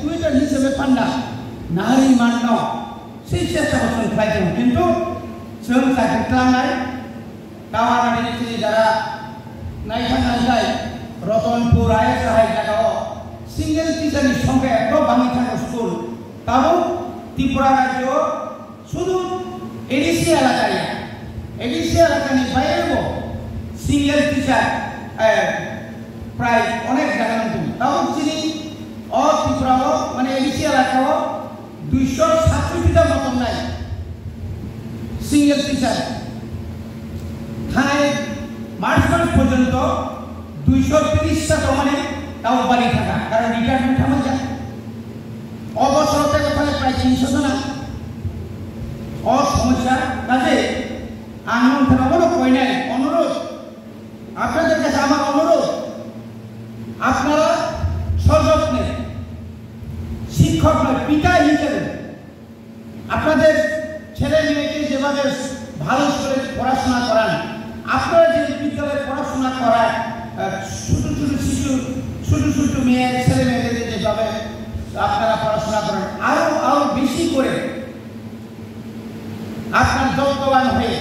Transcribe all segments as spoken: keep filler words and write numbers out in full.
Twitter hisabe panda nahari manno sei chesta bo chwng khlai tongo, kintu chwng chakri klangnai. Tawana bini chini jara naithang nangkhai Ratanpur I S hai jagao single teacher ni songkha ekdom bangwi thango school. Tabuk Tripura rajyo sudu A D C elaka ya, A D C elaka ni baire bo single teacher, eh, prai onek jaga nang tongo. Tabuk chini o Tripura o mane A D C elaka o duisho satshoti ta moton nai single teacher. Thanai March mas porjonto duisho tris ta tongmani tao bari thaka, karon retirement thangmani ja. O bosor tei bwthai prai tinsho jona. O somosya kaje ang nongthana bono koinai onurodh, apnader kache amar onurodh, apnara sojotne শিক্ষক নয়, পিতা হিসেবে আপনাদের ছেলে মেয়েকে যেভাবে ভালো স্কুলে পড়াশোনা করান, আপনারা যে বিদ্যালয়ে পড়াশোনা করায়, আহ, ছোট ছোট শিশু, ছোট ছোট মেয়ে, ছেলে মেয়েদের যেভাবে আপনারা পড়াশোনা করান, আরো, আরো বেশি করে আপনার যত্নবান হয়ে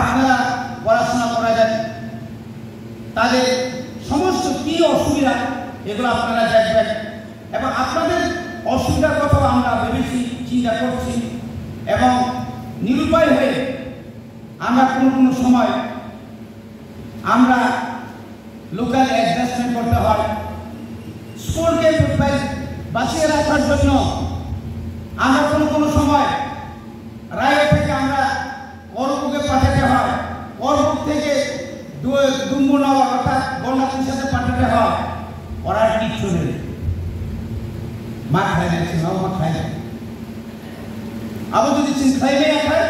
আপনারা পড়াশোনা করা যায়, তাদের সমস্ত কি অসুবিধা, এগুলো আপনারা দেখবেন এবং আপনাদের অসুবিধার কথাও আমরা ভেবেছি, চিন্তা করছি এবং নিরুপায় হয়ে আমরা কোনো কোনো সময় আমরা লোকাল অ্যাডজাস্টমেন্ট করতে হয়। স্কুলকে বাঁচিয়ে রাখার জন্য আমরা কোনো কোনো সময় রায়গড় থেকে আমরা করবুকে পাঠাতে হয়, করবুক থেকে দু-, দুম্বনগর অর্থাৎ গন্ডাতুইশাতে পাঠাতে হয়। করার কিচ্ছু নেই। মা খায় না, ছেলেও মা খায় না। আবার যদি চিন খাই নেই খায়,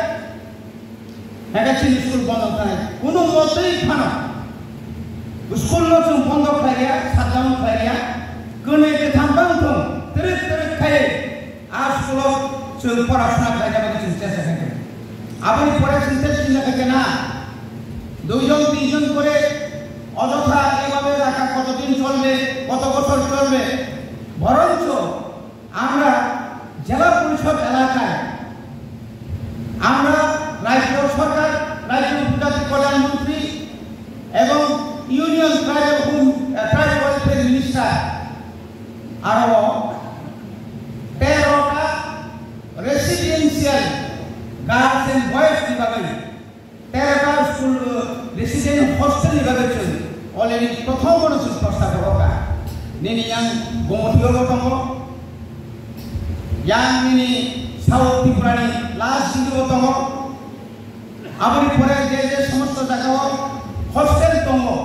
একটা চিন স্কুল বন্ধ খায়, কোনো মতেই খানো। স্কুল লো চিন বন্ধ খাইয়া, শাটডাউন খাইয়া, কোনো একটা থামতাম তো, তেরে তেরে খাই, আর স্কুল চিন পড়াশোনা খাই যাবে, চিন চেষ্টা খাই। আপনি পড়াশোনা চিন্তা খাইছে না, দুইজন তিনজন করে অযথা এভাবে রাখা কতদিন চলবে, কত বছর চলবে? বরঞ্চ আমরা জেলা পরিষদ এলাকায় আমরা রাজ্য সরকার, রাজ্য উপজাতি কল্যাণ মন্ত্রী এবং union tribal home, tribal welfare minister আরো তেরোটা রেসিডেন্সিয়াল গার্লস এন্ড বয়েজ বিভাগে তেরোটা স্কুল, রেসিডেন্ট হোস্টেল বিভাগে চলি। Already প্রথম মনে চুল প্রস্তাব হোক। Nini yang Gomoti tongo, yang nini South Tripura ni last city tongo. Aboni pore je je somosto jaga o hostel tongo,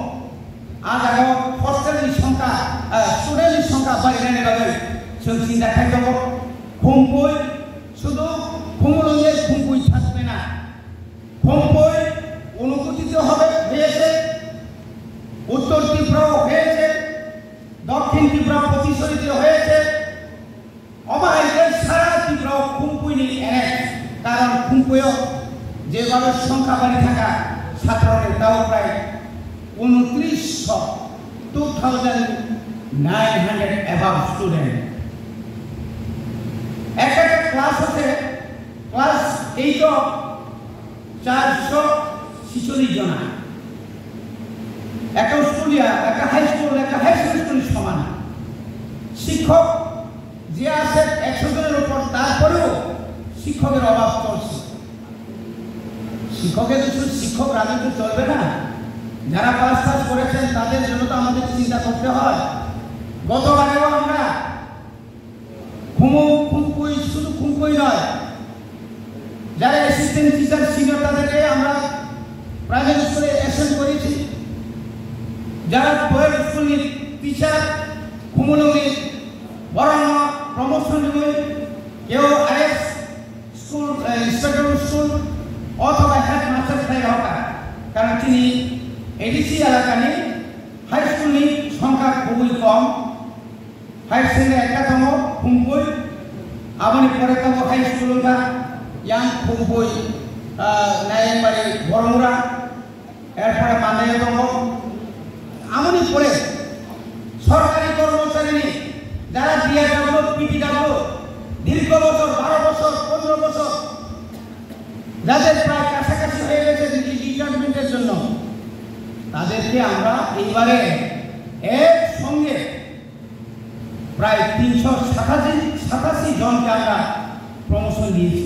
a jaga o hostel ni songkha, student ni songkha barinani bagwi chwng chinta khai tongo. Khumpui, শুধু Khumulwnge Khumpui থাকবে না। Khumpui অনুকূচিত হবে, হয়েছে, উত্তর ত্রিপুরাও হয়েছে, দক্ষিণ ত্রিপুরা প্রতিশ্রুতি হয়েছে। অবহেলিত সারা ত্রিপুরা Khumpui ni এনএস, কারণ Khumpui ও যেভাবে সংখ্যা বাড়ি থাকা ছাত্রদের তাও প্রায় উনত্রিশশো, two thousand nine hundred above student। একটা একটা ক্লাস আছে, ক্লাস এইট চারশো ছেচল্লিশ জনা। একটা স্কুল ইয়া, একটা হাই স্কুল, একটা হাই সেকেন্ডারি স্কুল সমান। শিক্ষক যে আছে একশো জনের উপর, তারপরেও শিক্ষকের অভাব চলছে। শিক্ষকের শুধু শিক্ষক রাজত্ব চলবে না, যারা পাস টাস করেছেন তাদের জন্য তো আমাদের চিন্তা করতে হয়। গতবারেও আমরা খুমু, খুমপুই, শুধু খুমপুই নয়, যারা অ্যাসিস্ট্যান্ট টিচার সিনিয়র তাদেরকে আমরা প্রাইমারি স্কুলে অ্যাসেন্ড করেছি। যারা বয়েজ স্কুল টিচার খুমুলুঙি বরং প্রমোশন নিয়ে কেউ আইএস স্কুল, ইন্সপেক্টর স্কুল অথবা হেডমাস্টার হয়ে হোক, কারণ তিনি এডিসি এলাকানি হাই স্কুলনি সংখ্যা খুবই কম। High secondary ekta tongo, Khumpui. Aboni pore tongo high school wngkha yang Khumpui, ah, Nayangmari, Boromura. Erpore Mandaya tongo. Aboni pore sorkari kormocharini যারা ডিআরডব্লিউ, পিডিডব্লিউ দীর্ঘ বছর, বারো বছর, পনেরো বছর, যাদের প্রায় কাছাকাছি হয়ে গেছে রিটায়ারমেন্টের জন্য, তাদেরকে আমরা এইবারে একসঙ্গে প্রায় তিনশো সাতাশি সাতাশি জনকে আমরা প্রমোশন দিয়েছি।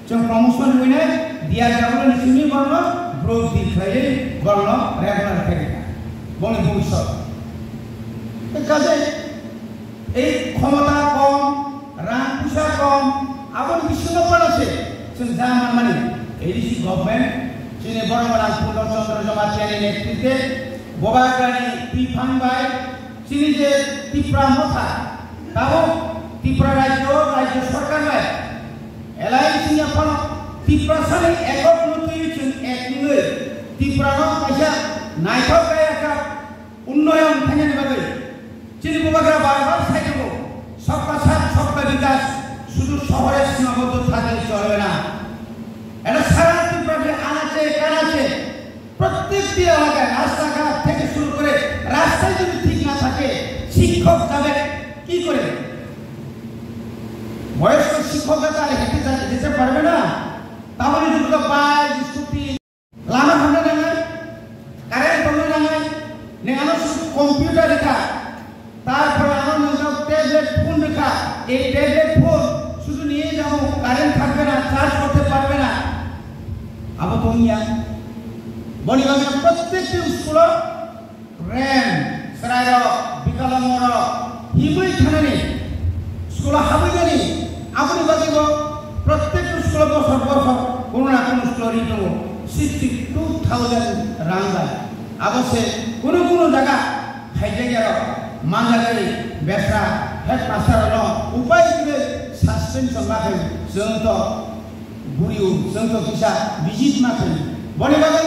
Chwng promotion wngwi nai, diya jabra ni simi borno, bro di khlaiwi borno regular khlai kha. Boni bhobishyot. Kaje ei khomota kom, rang puisa kom, aboni bisingo phano se chwng ja manmani A D C government, chini borok rang Purno Chandra Jamatia ni netrite, Bobagrani Tuiphang bai, chini je Tipra Motha, tabuk Tripura rajyo, rajyo sorkar bai Alliance wngya phano Tiprasani ekok no twiwi chwng ek wngwi Tiprano kaisa naithok kaya kha unnoyon khainani bagwi. Chini bubagra bar bar sai tongo, "Sabka saath, sabka vikas sudu shohore sibaboddo thakle cholbe na." Eta sara Tripura je anache kanache প্রত্যেকটি এলাকায় রাস্তাঘাট থেকে শুরু করে রাস্তায় যদি ঠিক না থাকে, শিক্ষক যাবে কি করে? বয়স্ক শিক্ষকরা তাহলে হেঁটে যা-, যেতে পারবে না? তাহলে যদি বাস, স্কুটি, লামা হামলা নাঙাই, কারেন্ট হামলা নাঙাই, নেঙানো শুধু কম্পিউটার এটা, তারপরে আমার মনে হয় ট্যাবলেট ফোন রেখা, এই ট্যাবলেট ফোন শুধু নিয়ে যাবো, কারেন্ট থাকবে না, চার্জ করতে পারবে না। আবো তো নিয়া, বনি বাগান প্রত্যেকটি স্কুল রেম, সেরাইরক, বিকলাঙ্গরক, হিমুই থানানি স্কুল হাবুইনানি, আবুনি বাজিব প্রত্যেক স্কুল বছর বছর কোনো না কোনো স্কুল ঋণ সিক্সটি টু থাউজেন্ড রাং যায়। আবো সে কোনো কোনো জায়গা খাইজাইয়ারো মানজাগারি বেসরা হেডমাস্টারনো উপায় করে সাসপেনশন লাগাই। Chwng to guriu, chwng to kisa visit ma khaio. Boni bagwi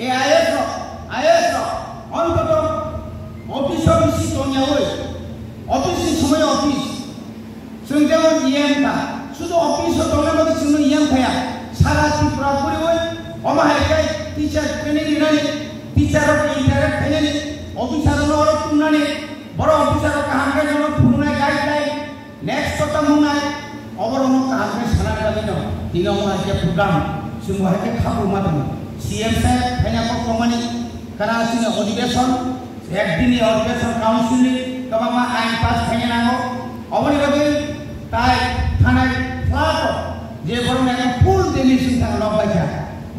A I S rok, I A S rok, ontoto office o bisi tongyaui, office ni somoi office. Chwng jemon E M kha, sudu office o tongna bagwi chwngno E M khaya. Sara Tripura puriui, omo hai khe teacher training rinani, teacher rok interact khainani, officer rok oro tumnani, boro officer rok kaham khe jono phunuknai guideline, next kota mungnai, oborokno kaham khe sanani bagwino tini omo hai khe program, chwngbo hai khe khabruma tongo. C M saheb phaina kok tongmani, kana chini odhibeson, Ek din ni Urban Council ni kwbangma ain pass khaina nango. Oboni bagwi tai thanai flat o je borokno ekdom full damage wng thang nok bai kha.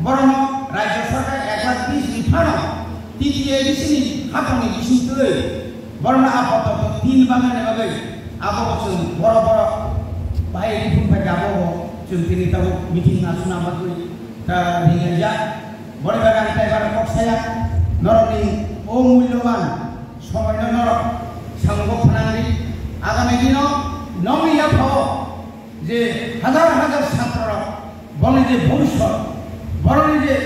Borokno Rajya Sarkar ek lakh bis ni phano T T A D C ni hapang ni bising twi borokno apatot tin bagani bagwi abo bo chwng borok borok bai rifun bai abo bo chwng tini tabuk meeting na suna bagwi ta ringjak. Boni bagwi ang kaibar kok saya, norokni o mulyoban somoino norok samung bo phnangdi. Agami dino nongni yaphao je hajar hajar chatrorok borokni je bhobishyot, borokni je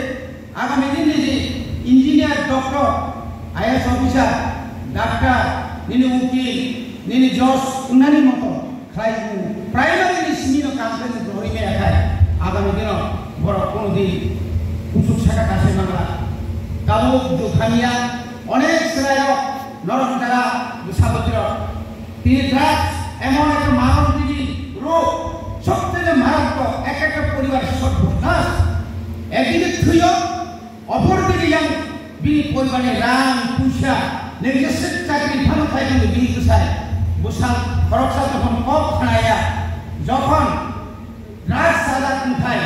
agami dinni je engineer, doctor, I A S officer, doctor, nini ukil, nini judge wngnani moto khlai, primary ni simi no kam khe rwui maya khai, agami dino borok kuno din kuchuk saka kasai mangla. Tabuk jukhamia onek chwrairok norok jara bwsa bwtwirok. Tini drugs emon ekta maron digi rog, sobtheke maron to ek ekta poribar sob bhognas. Ekdike thwiyo, Opor digi yang bini poribarni rang puisa, nini je sik chakri phano khai tongdi bini bwsai, bwsal khoroksa jokhon kok khnaya, jokhon drugs chajak wngkhai,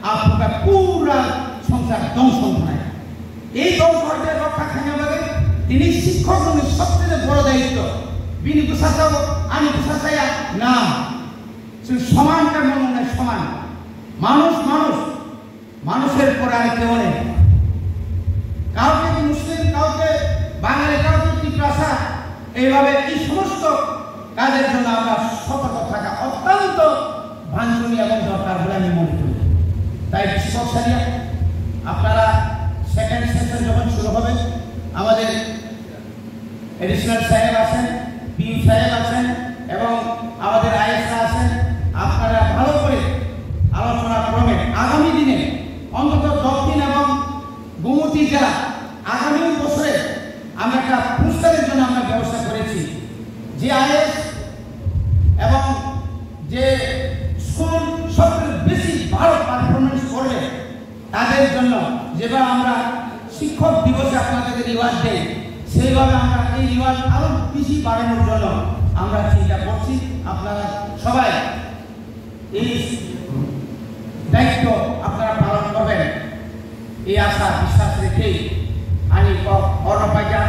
aphuru pura songsar dongso wngkhnai. Ei dongso hwnkhe rokha khaina bagwi tini sikhok rokni sobtheke boro daityo. Bini bwsa sao, ani bwsa saya na. Chwng soman khe mano nai soman. Manush manush. মানুষের পরে আর কেউ নেই। কাউকে মুসলিম, কাউকে বাঙালি, কাউকে তিপ্রাসা, এইভাবে এই সমস্ত কাজের জন্য আমরা সতর্ক থাকা অত্যন্ত বাঞ্ছনীয় এবং দরকার বলে আমি মনে করি। তাই কৃষক সারিয়া আপনারা সেকেন্ড সেশন যখন শুরু হবে, আমাদের অ্যাডিশনাল সাহেব আছেন, পিউ সাহেব আছেন এবং আমাদের আইএসরা আছেন। আপনারা ভালো করে আলোচনা ক্রমে আগামী দিনে অন্তত দক্ষিণ এবং গোমতী জেলা আগামী বছরে আমরা একটা পুরস্কারের জন্য আমরা ব্যবস্থা করেছি। যে আইএস এবং যে স্কুল সবচেয়ে বেশি ভালো পারফরমেন্স করবে, তাদের জন্য যেভাবে আমরা শিক্ষক দিবসে আপনাদেরকে রিওয়ার্ড দেই, সেইভাবে আমরা এই রিওয়ার্ড আরো বেশি বাড়ানোর জন্য আমরা চিন্তা করছি। আপনারা সবাই এই দায়িত্ব আপনারা পালন করবেন, এই আশা বিশ্বাস রেখেই আমি ক-, কর্ণপাইকার